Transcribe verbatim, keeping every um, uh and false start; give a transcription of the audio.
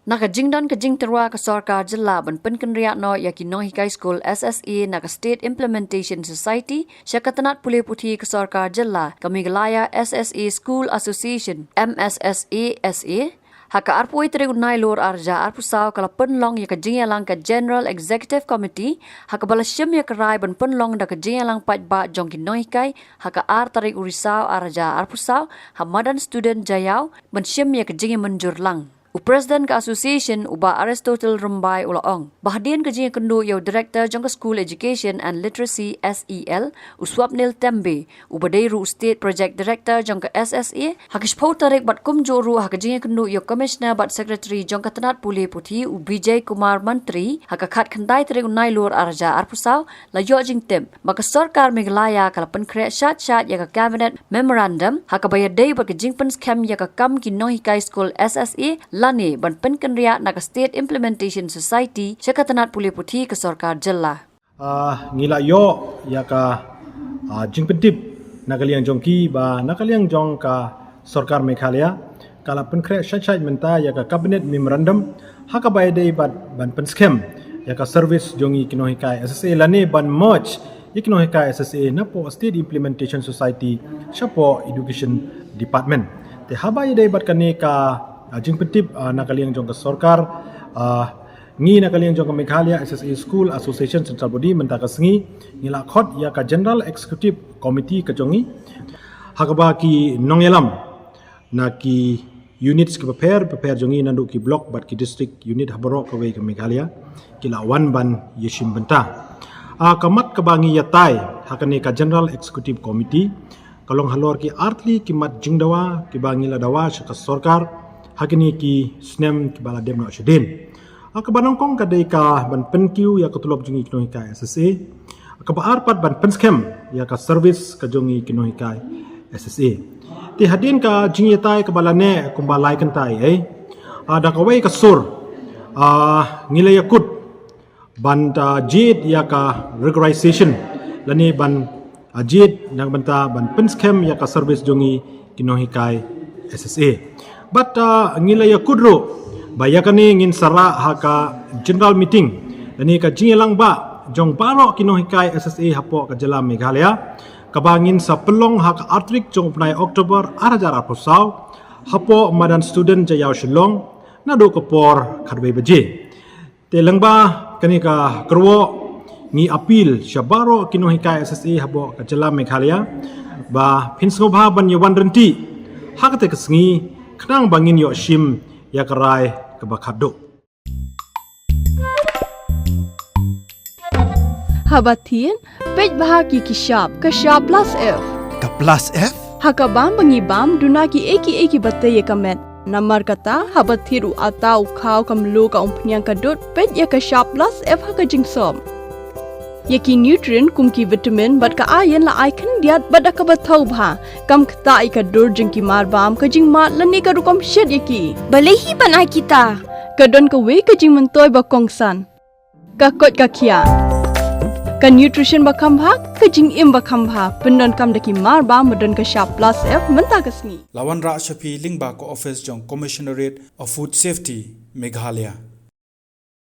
Na ka jingdon ka jingtyrwa ka sorkar jylla ban pynkynriah noh ïa ki nonghikai skul S S A na ka State Implementation Society sha ka tnat pule puthi ka sorkar jylla, ka Meghalaya S S A School Association, M S S A S A, ha ka arphew tarik u Nailur arhajar arphew saw ka la pynlong ïa ka jingïalang ka General Executive Committee, ha kaba la shim ïa ka rai ban pynlong da ka jingïalang paidbah jong ki nonghikai ha ka ar tarik u Risaw arhajar arphew saw ha madan Student Jaiaw, ban shim ïa ka jingïamynjur lang. U President ka Association, u Bah Aristotle Rymbai, u la ong ba hadien ka jingïakynduh ïa u Director jong ka School Education and Literacy, S E L, u Swapnil Tembe, uba dei ruh u State Project Director jong ka S S A, ha ka shiphew tarik, bad kumjuh ruh ha ka jingïakynduh ïa u Commissioner bad Secretary jong ka tnat pule puthi, u Bijay Kumar Mantri, ha ka khatkhyndai tarik u Nailur arhajar arphew saw, la ïoh jingtip ba ka sorkar Meghalaya ka la pynkhreh shait shait ïa ka Cabinet Memorandum ha kaba ïadei bad ka jingpynskhem ïa ka kam ki nonghikai skul S S A lane ban pynkynriah na ka State Implementation Society sha ka tnat pule puthi ka sorkar jylla. Ah, ngi la ïoh ïa ka, ah, jingpyntip na ka liang jong ki ba na ka liang jong ka sorkar Meghalaya ka la pynkhreh shait shait mynta ïa ka Cabinet Memorandum ha kaba ïadei bad ban pynskhem ïa ka service jong ngi ki nonghikai S S A lane ban merge ïa ki nonghikai S S A napoh State Implementation Society shapoh Education Department. Te haba ïadei bad kane ka, ah, jingpyntip, ah, na ka liang jong ka sorkar, ah, ngi na ka liang jong ka Meghalaya S S A School Association Central Body mynta ka sngi ngi la khot ïa ka General Executive Committee ka jong ngi ha kaba ki nongïalam na ki units kiba pher bapher jong ngi naduh ki block bad ki district unit ha baroh kawei ka Meghalaya ki la wan ban ïashim bynta. Ah, ka mat kaba ngi ïatai ha kane ka General Executive Committee ka long halor ki artylli ki mat jingdawa kiba ngi la dawa sha ka sorkar ha kine ki snem kiba la dep noh shadien. Ah, kaba nyngkong ka dei ka ban pynkiew ïa ka tulop jong ngi ki nonghikai S S A. Kaba ar pat ban pynskhem ïa ka service ka jong ngi ki nonghikai S S A. Te hadien ka jingïatai kaba la neh kumba lai kynta, eh, ah, da kawei ka sur, ah, ngi la ïakut ban, ah, jied ïa ka regularization lane ban, ah, jied na ka bynta ban pynskhem ïa ka service jong ngi ki nonghikai S S A. Bad, ah, ngi la ïakut ruh ba ïa kane ngin sa rah ha ka general meeting lane ka jingïalang bah jong baroh ki nonghikai S S A hapoh ka jylla Meghalaya, kaba ngin sa pynlong ha ka ar tarik jong u bnai October arhajar arphew saw hapoh madan Student Jaiaw Shillong naduh ka por khatwei baje. Te lyngba kane ka kyrwoh ngi appeal sha baroh ki nonghikai S S A hapoh ka jylla Meghalaya ba phin sngewbha ban ïawan ryntih ha kata ka sngi khnang ba ngin ïoh shim ïa ka rai kaba khatduh. Haba thied, peit bha ki ki shap, ka shap plus F. Ka plus F? Ha ka bam ba ngi bam, duna ki ei ki ei kiba tei ïa ka met. Namar kata, haba thied u atta u khaw ka mluh ka umphniang ka dud, peit ïa ka shap plus F ha ka jingsop. Ïa ki nutrient kum ki vitamin bad ka iron la ai khyndiat bad da kaba thaw bha. Kam ktah ïa ka dur jong ki mar bam, ka jingmad lane ka rukom shet ïa ki. Balei hi ban ai kita? Ka don kawei ka jingmyntoi ba kongsan. Ka koit ka khiah. Ka nutrition ba kham bha, ka jingim ba kham bha. Pyndonkam da ki mar bam ba don ka shap plus F mynta ka sngi. La wanrah sha phi lyngba ka office jong Commissionerate of Food Safety, Meghalaya.